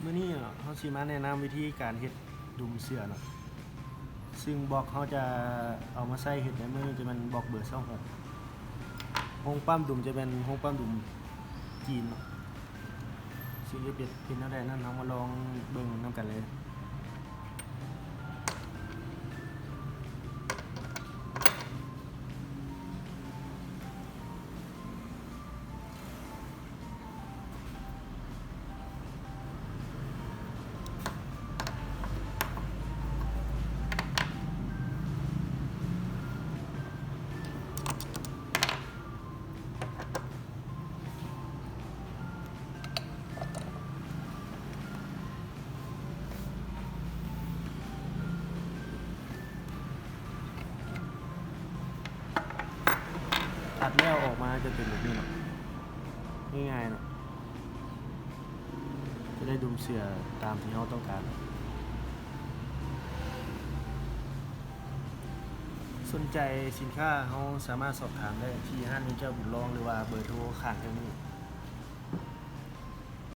ມື້ນີ້ເຮົາຊິມາແນະນຳວິທີການເຮັດດຸມເສື້ອເນາະ ຊຶ່ງບລັອກເຮົາຈະເອົາມາໃຊ້ເຮັດໃນມື້ນີ້ຈະແມ່ນບລັອກເບີຊາວຫົກ. ໂຮງປ້ຳດຸມຈະແມ່ນໂຮງປ້ຳດຸມຈີນເນາະ ຊຶ່ງຈະເປັນ ເປັນແນວໃດນັ້ນ ເຮົາມາລອງເບິ່ງນຳກັນເລີຍ. ຕັດແລ້ວອອກມາຈະເປັນແບບນີ້ເນາະ ງ່າຍໆເນາະ ຈະໄດ້ດຸມເສື້ອຕາມທີ່ເຮົາຕ້ອງການ. ສົນໃຈສິນຄ້າ ເຮົາສາມາດສອບຖາມໄດ້ທີ່ຮ້ານແມ່ແກ້ວບຸນລອງ ຫຼືວ່າເບີໂທຂ້າງເທິງນີ້.